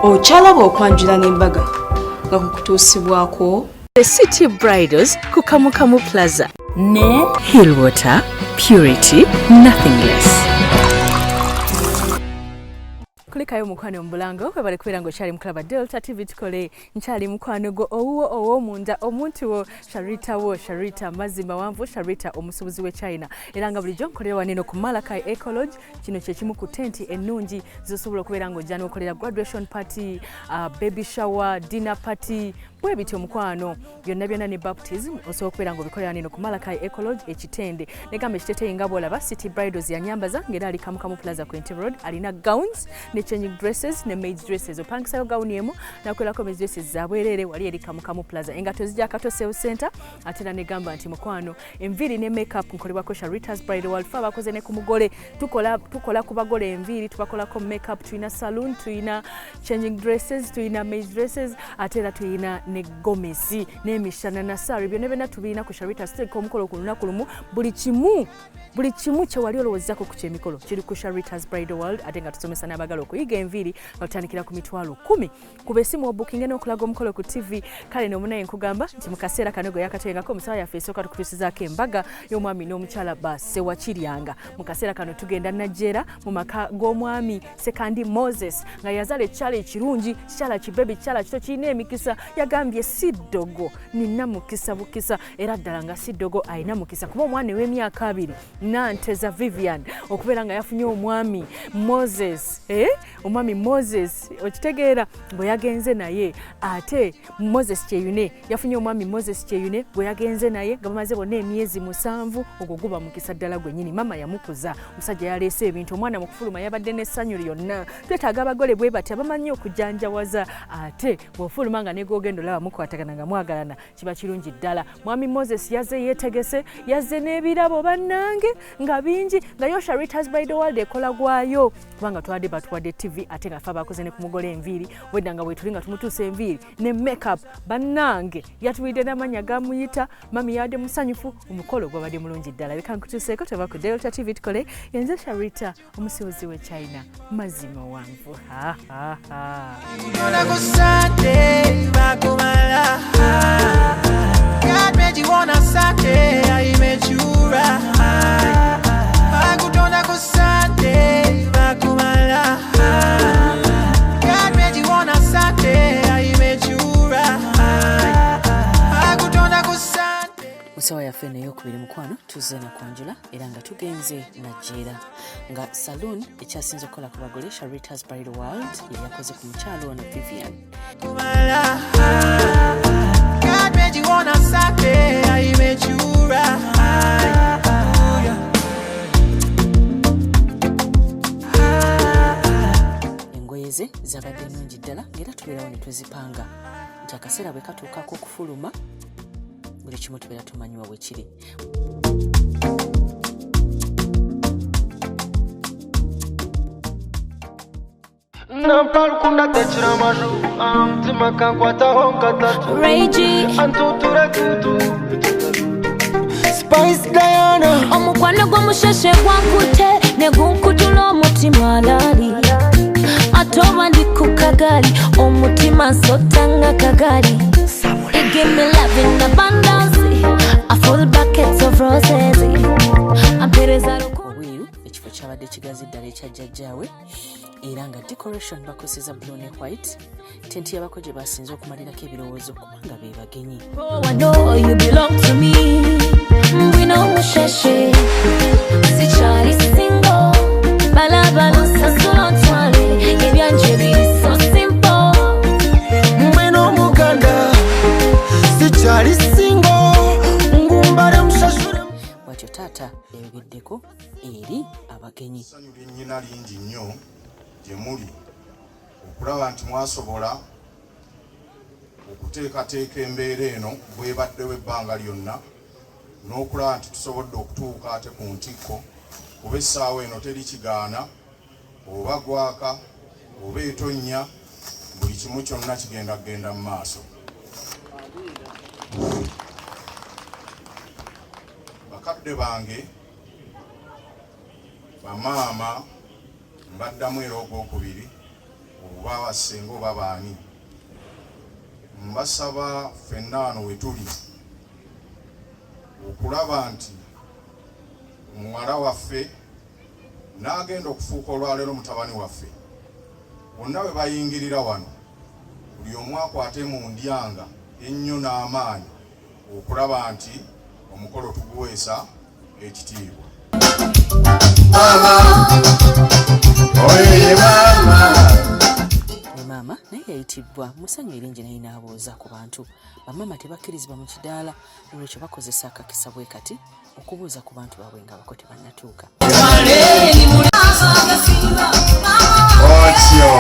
Okyalaba okwanjula n'embaga nga kukutuusibwako The City Bridals ku Kamukamu Plaza ne Hillwater, Purity, Nothing Less. Kulikayo mukwano mubulango webale kubeera ng'okyali mukulaba Delta TV. Tukole nkyali mukwano gwo owuwo ow'omunda, omuntu wo Sharita wo Sharita mazzi mawanvu, Sharita omusuubuzi w'e China, era nga bulijjo nkolera waneno ku Malakai Ecolodge. Kino kyekimu ku tenti ennungi zosobola okubeera ng'ojja n'okolera graduation party, baby shower, dinner party, bwe bityo mukwano, byonna byonna ne baptism osobola okubeera ng'obikolera neno ku Malakai Ecolodge ekitende. Negamba ekiteteeyi nga bw'olaba City Bridals yanyambaza ng'era ali Kamukamu Plaza ku Entebbe Road. Alina gowns ne changing dresses ne maids dresses. Opangisayo gawuni emu nakukolako maids dresses zabwereere wali eri Kamukamu Plaza. Engatto zijja Kato Sales Center. Ate era negamba nti mukwano, enviiri ne makeup nkolebwako Sharitas Bridal World. Fe abakoze ne ku mugole tukola, tukola ku bagole enviiri, tubakolako makeup, tulina saloon, tulina changing dresses, tulina maids dresses, ate era tulina ne gomesi n'emishanana, sari, byonna byonna tubirina ku Sharitas. Tutegeka omukolo ku lunaku lumu. Buli kimu, buli kimu kyewali olowoozako ku kyemikolo kiri ku Sharitas Bridal World. Ate nga tusomesa n'abagala okuyiga enviiri nga tutandikira ku 100,000. Kuba esimu obukinge n'okulaga omukolo ku TV. Kale nomunaye nkugamba nti mu kaseera kano gwe yakatengako omusawa yaffe esooka tukutuusizaako embaga y'omwami n'omukyala ba Ssewakiryanga. Mu kaseera kano tugenda Najjeera mu maka g'omwami Sekandi Moses nga yazaala ekikyala ekirungi, kikyala kibebi, kikyala kito kirina emikisa. Yagambye si ddogo, nina mukisa bukisa, era ddala nga si ddogo, alina mukisa kuba omwana ow'emyaka 20 Nanteza Vivian okubeera nga yafunye omwami Moses, eh? Omwami Moses okitegeera bwe yagenze naye. Ate Moses Kyeyune yafunye omwami Moses Kyeyune bwe yagenze naye nga bamaze bonna emyezi 7. Ogwo guba mukisa ddala gwennyini. Mama yamukuza, omusajja yaleese ebintu, omwana mu kufuluma yabadde n'essanyu lyonna. Twetaaga abagole bwe batya bamanyi okujanjawaza, ate bw'ofuluma nga negwogenda olaba mukwatagana nga mwagalana, kiba kirungi ddala. Mwami Moses yazze yeetegese, yazze n'ebirabo bannange nga bingi, nga yo Sharitas Bridal World ekola gwayo kubanga twadde batuwadde TV, ate nga fe abakoze ne ku mugole enviiri wedda nga bwetuli nga tumutuusa enviiri ne makeup. Bannange yatubidde n'amannya gamuyita mami, yabadde musanyufu, omukolo gwabadde mulungi ddala. Leka nkutuuseeko tova ku Delta TV. Tukole yenze Sharita omusuubuzi we China mazima wanvu. Ha, ha, ha. Kutonda ku Sunday, bakumala. God made you on a Sunday, I made you right. Bakutonda ku Sunday, bakumala. God made you on a Sunday, I made you right. Bakutonda ku Sunday. Mu ssaawa yaffe eno eyokubiri mukwano tuzze nakwanjula era nga tugenze Najjeera nga saloon ekyasinze okukola ku bagole Sharitas Bridal World ye yakoze ku mukyalo ono Vivian. Kumala. God made you on a Sunday, I made you right. Oh, yeah. Engoye ze zabadde nnungi ddala ng'era tubeerawo ne tuzipanga nti akaseera bwe katuukako okufuluma buli kimu tubeera tumanyiwa bwe kiri. Nampa tekira amaju, mutima kankwataho nkatatu. Ray G. Antutura tutu Spice Diana. Omukwano gw'omusheshe gwankute ne gunkutula omutima alaali, ate oba ndi ku kagaali omutima nsota nga kagaali. You give me love in abundance, a full buckets of roses. Ampereza rukundo. Obweru ekifo kyabadde kigazi ddala ekya jjajjaawe, era nga decoration bakozesa blue ne white. Tenti yabako gye basinze okumalirako ebirowoozo kubanga be bagenyi. Oh, I know you belong to me. Ngwino musheshe, sikyali single. Balabala nsasula ntwale, ebyanje biri so simple. Mwena omuganda sikyali single, ngumbale mushashure. Bwatyo taata yayogeddeko eri abagenyi. Essanyu lyennyina lingi nnyo gye muli okulaba nti mwasobola okuteekateeka embeera eno bwebaddewo ebbanga lyonna n'okulaba nti tusobodde okutuuka ate ku ntikko, kuba essaawa eno teri kigaana, oba gwaka oba etonnya, buli kimu kyonna kigenda kugenda mu maaso. Bakadde bange, bamaama, mbaddamu era ogwokubiri oba basenga oba baani. Mbasaba ffenna wano we tuli okulaba nti muwala waffe n'agenda okufuuka olwaleero mutabani waffe, bonna bwe bayingirira wano, buli omu akwate mu ndyanga ennyo n'amaanyi okulaba nti omukolo tuguweesa ekitiibwa. Ne maama naye yayitibbwa musanyu eringi naye n'abuuza ku bantu. Bamaama tebakkirizibwa mu kidaala, olwekyo bakozesa akakisa bwe kati okubuuza ku bantu baabwe nga abako tebannatuuka. Otyo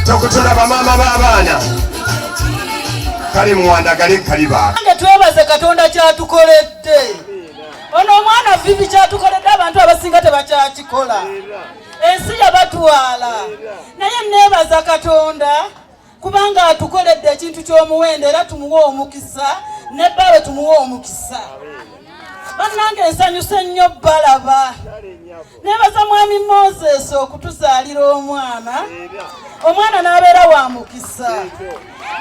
tokutula bamaama b'abaana kale muwandagale kaliba. Nange twebaze Katonda kyatukoledde. Ono omwana Vivi kyatukoledde abantu abasinga tebakyakikola. Ensi yabatwala. Naye neebaza Katonda kubanga atukoledde ekintu ky'omuwendo, era tumuwe omukisa ne bbaawe tumuwe omukisa. Bannange nsanyuse nnyo balaba. Neebaza Mwami Moses okutuzaalira omwana, omwana n'abeera wa mukisa.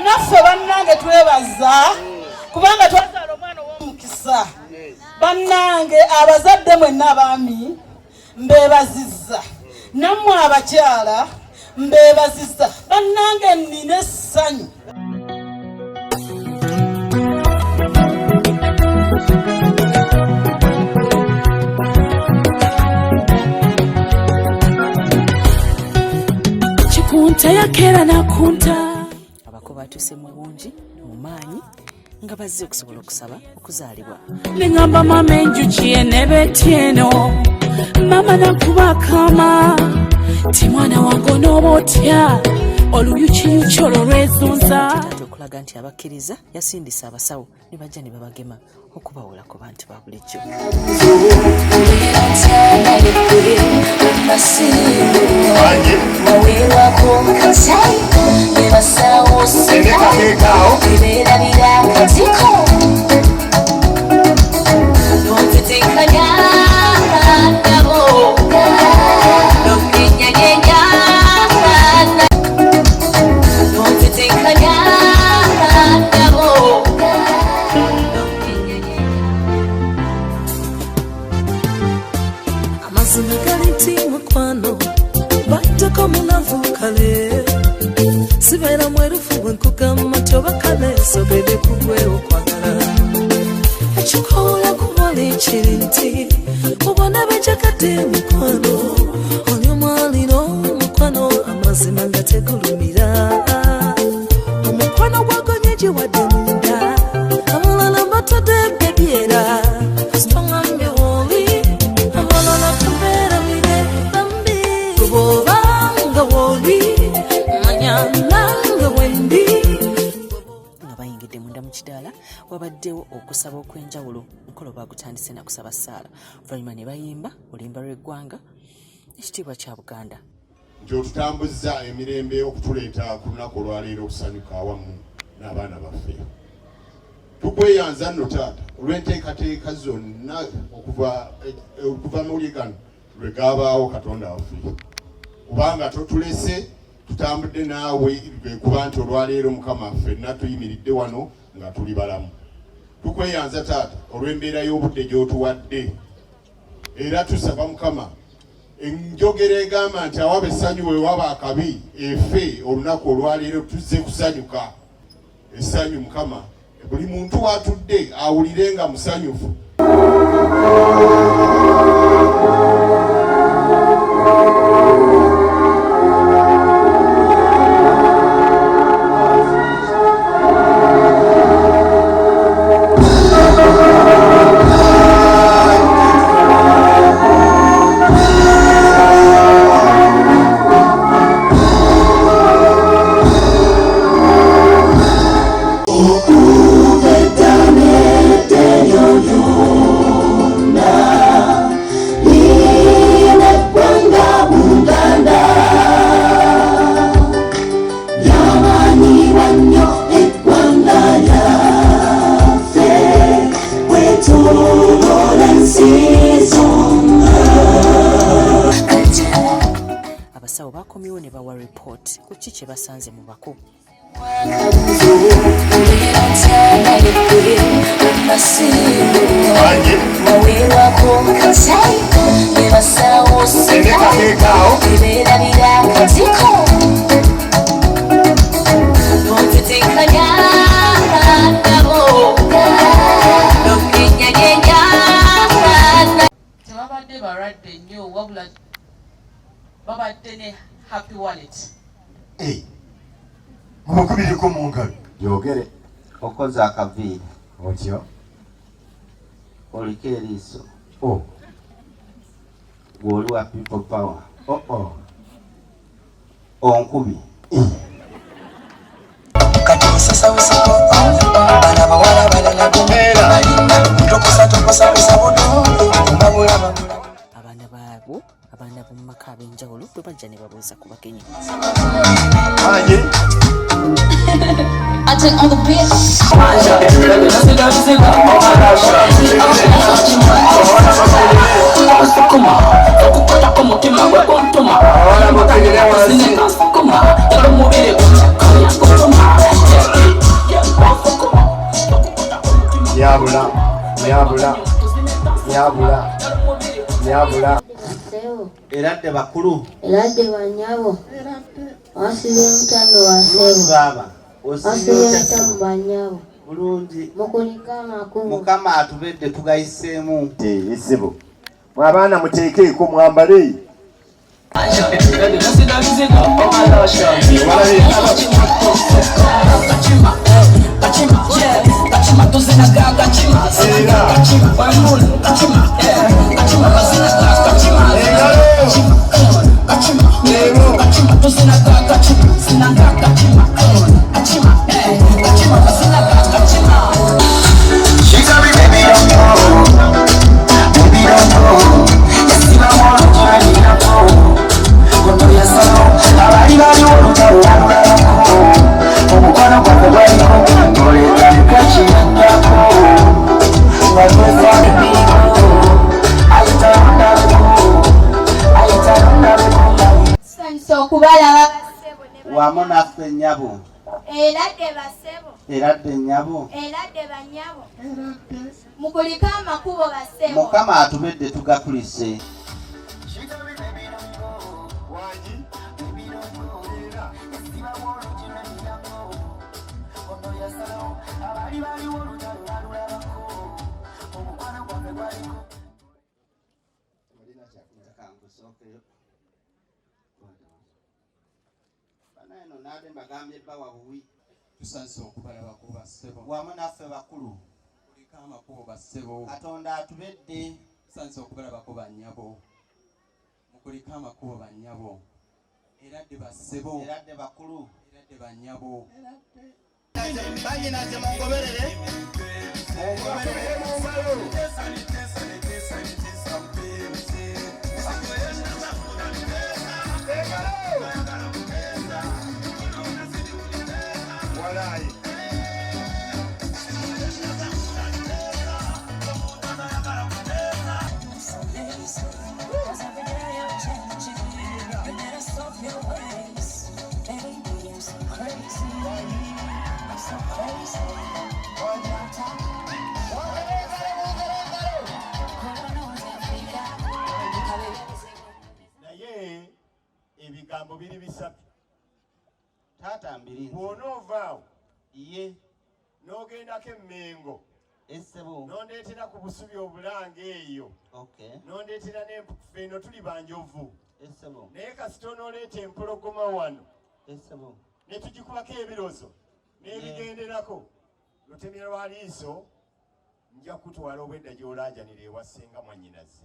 Naffe bannange twebaza kubanga twazaala omwana ow'omukisa. Bannange abazadde mwenna abaami mbeebazizza, nammwe abakyala mbeebazizza. Bannange nnina essanyu. Kikunta yakera nakunta. Abako batuuse mu bungi mu maanyi nga bazze okusobola okusaba okuzaalibwa. Neŋamba mama enjuki enebeti eno, mama nakuba akama ti mwana wange onooba otya oluyukiyuki olwo lwezunza. Taata okulaga nti abakkiriza yasindise abasawo ne bajja ne babagema okubawola ku bantu ba bulijjo. Amazima gali nti mukwano batteko mulavu, kale sibeera mwerufu bwe nkugamba nti oba kale sobede kugwe okwagala ekikola kubali kiri nti mubona bejakadde mukwano oli omwaliro mukwano amazima nga tegulumira omukwano gwagonyeji wadde munda abalala batadde bebyera kasitongambye woli abalala tubeerabire bambi bwobanga woli manya nange wendi. Nga bayingidde munda mu kidaala, wabaddewo okusaba okw'enjawulo. Omukolo bagutandise na kusaba ssaala, oluvannyuma ne bayimba oluyimba lw'eggwanga Ekitiibwa kya Buganda. Nti otutambuzza emirembe okutuleeta ku lunaku olwaleero okusanyuka awamu n'abaana baffe. Tukweyanza nno taata olw'enteekateeka zonna okuva amawulire gano lwe gabaawo, Katonda waffe, kubanga totulese, tutambudde naawe, lwekuba nti olwaleero Mukama ffenna tuyimiridde wano nga tuli balamu. Tukweyanza taata olw'embeera y'obudde gy'otuwadde, era tusaba Mukama, enjogera egamba nti awaba essanyu wewaba akabi, efe olunaku olwaleero tuzze kusanyuka essanyu. Mukama, buli muntu watudde awulire nga musanyufu. Abasawo bakomyewo ne bawa ripooti ku ki kye basanze mu bako. Tebabadde balwadde nnyo, wabula babadde ne happy wallet. Mubakubireko mu ngalo. Yogere. Okoze akaviiri. Otyo. Oliko eriiso. Oh. Gw'oli wa people power. Oh oh. Onkubi. Kati nsesawusako bana bawala balala balinda ntokusatokosakusa budo mbabulaba. Abaana baabo, abaana b'omu maka ab'enjawulo bwe bajja ne babuuza ku bagenyi. Nyabula, nyabula, nyabula, nyabula. Eradde bakulu. Eradde banyabo. Wasibye mutano wasebo. Baba. Wasibye mutano banyabo. Bulungi. Mukulika amakulu. Mukama atubedde tugayiseemu. Ssebo. Mwe abaana muteekeeko mwambale. Okubalaba wamu naffe nnyabo. Eradde basebo. Eradde nnyabo. Eradde bannyabo. Mukulike amakubo basebo. Mukama atubedde tugakulise. Tusanze okubalabako bassebo. Wamu naffe bakulu. Kuliko amakubo bassebo. Katonda atubedde. Tusanze okubalabako bannyabo. Mukuliko amakubo bannyabo. Eradde bassebo. Eradde bakulu. Eradde bannyabo. Banyinaze mungoberere. Mungoberere mu ngalo. Naye ebigambo biri bisatu. Taata mbirinze. Bw'onoovaawo ye n'ogendako emmengo essebo n'ondeetera ku busubi obulanga eyo. Okay. N'ondeetera n'empukufe eno tuli banjovu. Essebo. Naye kasita onooleeta empologoma wano. Essebo. Ne tugikubako ebirozo n'ebigenderako. Lutemya lwa liiso nja kutwala obwedda gy'olaajanira ewa ssenga mwannyinaze.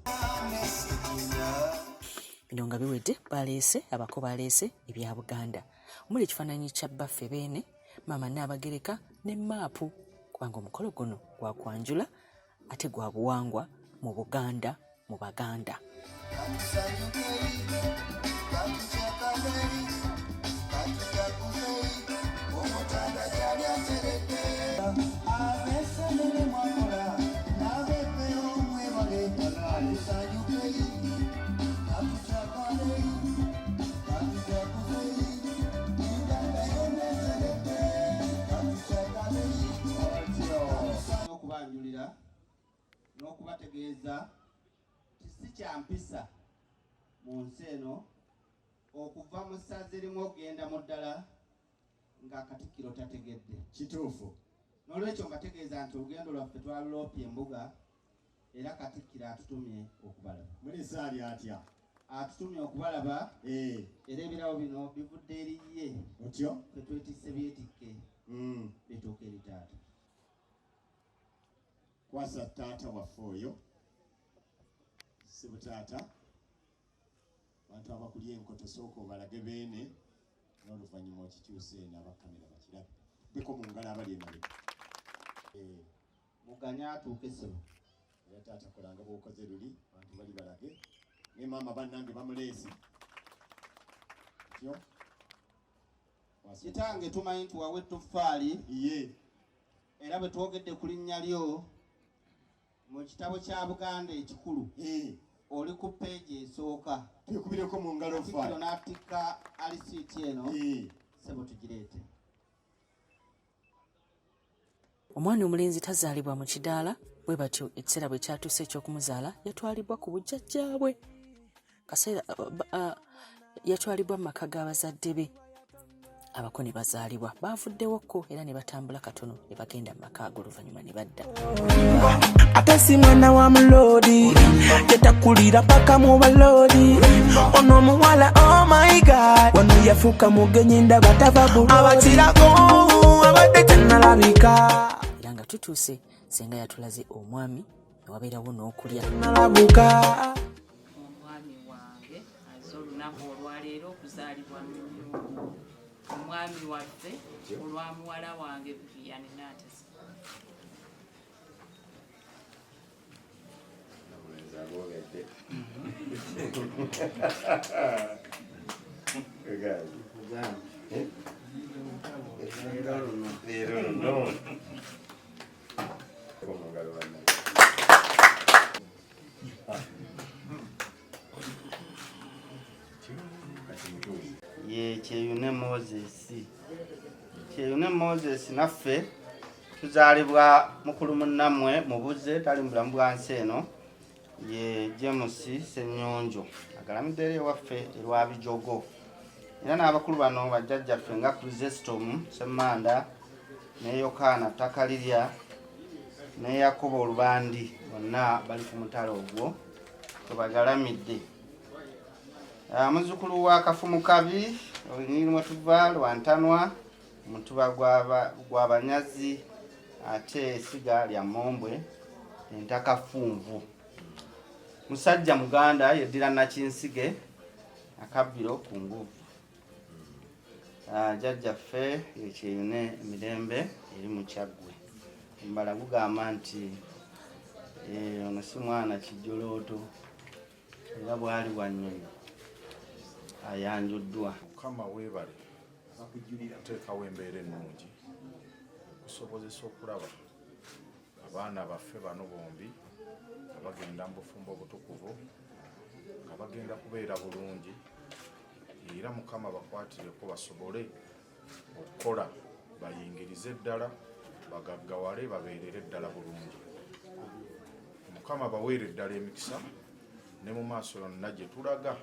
Bino nga biwedde baleese abako baleese ebya Buganda omuli ekifaananyi kya bbaffe Beene, maama Nnaabagereka ne maapu kubanga omukolo guno gwa kwanjula ate gwa buwangwa mu Buganda mu Baganda. okubategeeza nti si kya mpisa mu nsi eno okuva mu ssaza erimu okugenda mu ddala nga Katikkiro tategedde. Kituufu. N'olwekyo mbategeeza nti olugendo lwaffe twaluloopye embuga era Katikkiro atutumye okubalaba. Muliisa ali atya? Atutumye okubalaba era ebirabo bino bivudde eri ye. Otyo? Ffe twetisse byetikke bituuke eri taata. Kwasa taata waffe oyo. Ssebo taata, abantu abakulya enkoto sooka obalage beene n'oluvannyuma okikyuse eno aba kamera bakirabe. Beko mu ngalo abali emabega. Muganye atuuke ssebo. Era taata kolanga bw'okoze luli, abantu bali balage. Ne maama bannange bamuleese. Otyo? Kitange tumanyi nti wawa ettoffaali. Ye. Era bwe twogedde ku linnya lyo mu kitabo kya Buganda ekikulu, oli ku peegi esooka. Twekubireko mu ngalo ffe. Katikkiro n'atikka alisiiti eno, ssebo tugireete. Omwana omulenzi tazaalibwa mu kidaala, bwe batyo ekiseera bwe kyatuuse eky'okumuzaala yatwalibwa ku bujjajjaabwe. Kaseera, yatwalibwa mu maka g'abazadde be abako ne bazaalibwa. Baavuddewo ko era ne batambula katono ne bagenda mu maka ago oluvannyuma ne badda. Ate si mwana wa muloodi, yetakulira paka mu baloodi. Ono omuwala, oh my God, wano yafuuka mugenyi ndaba tava bulungi. Abakirako abadde tannalabika. Era nga tutuuse, ssenga yatulaze omwami ne wabeerawo n'okulya. Nalabuka. Omwami wange azze olunaku olwaleero okuzaalibwa omwami waffe olwa muwala wange Vivian Nanteza. Leero luno. Ye Kyeyune Moses. Kyeyune Moses naffe tuzaalibwa mukulu munnammwe mubuze tali mu bulamu bwa nsi eno, ye James Ssenyonjo agalamidde eri ewaffe erwa Bijogo. Era n'abakulu bano bajjajjaffe nga Chrysostom Ssemanda ne Yokaana Ttakalirya ne Yakobo Olubandi bonna bali ku mutala ogwo kwe bagalamidde. Muzzukulu wa Kafumu Kabi, olunyiriri mwe tuva Lwantanwa, omutuba gwa Banyazi, ate essiga lya Mmombwe, Entakafunvu. Musajja Muganda, yeddira Nakinsige, akabbiro ku nguvu. Jjajjaffe Ekyeyune emirembe eri mu Kyaggwe. Omubala gugamba nti ono si mwana kijjolooto, era bw'ali bwa nnyonyi ayanjuddwa. Mukama weebale kuteekawo embeera ennungi okusobozesa okulaba abaana baffe bano bombi nga bagenda mu bufumbo obutukuvu, nga bagenda kubeera bulungi, era Mukama bakwatireko basobole okukola bayingirize ddala, bagaggawale, babeerere ddala bulungi. Mukama baweere ddala emikisa ne mu maaso yonna gye tulaga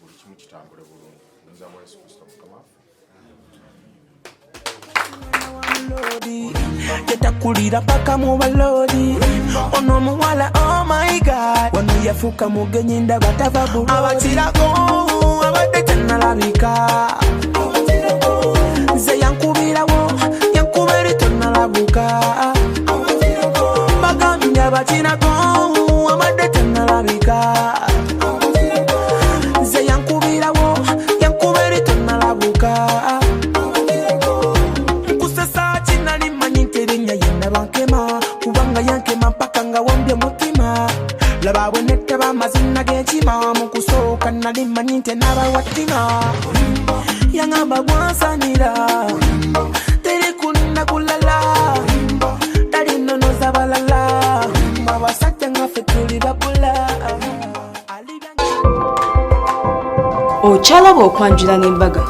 buli kimu kitambule bulungi. Muyinza bwa Yesu Kristo Mukama waffe. Yetakulira paka mu baloodi. Ono omuwala, oh my God, wano yafuuka mugenyi ndaba tava bulungi. Abakirako abadde tannalabika. Nze yankubirawo, yankuba eri tonnalabuka. Bagambye abakirako abadde tannalabika. Nze yankubirawo, yankuba eri tonnalabuka. Nkusesa kinali mmanyi nti erinnya ye Nabankema, kubanga yankema mpaka nga wambye mutima. Laba bwe nettaba amazina g'enkima, mu kusooka nali mmanyi nti nabawatima. Yaŋŋamba gwansanira, teri kunna kulala, tali nnono balala, abasajja nga ffe tuli babula. Okyalaba okwanjula n'embaga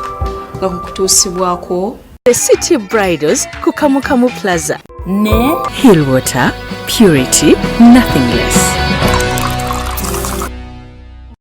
nga kukutuusibwako The City Bridals ku Kamukamu Plaza ne Hillwater. Purity, nothing less.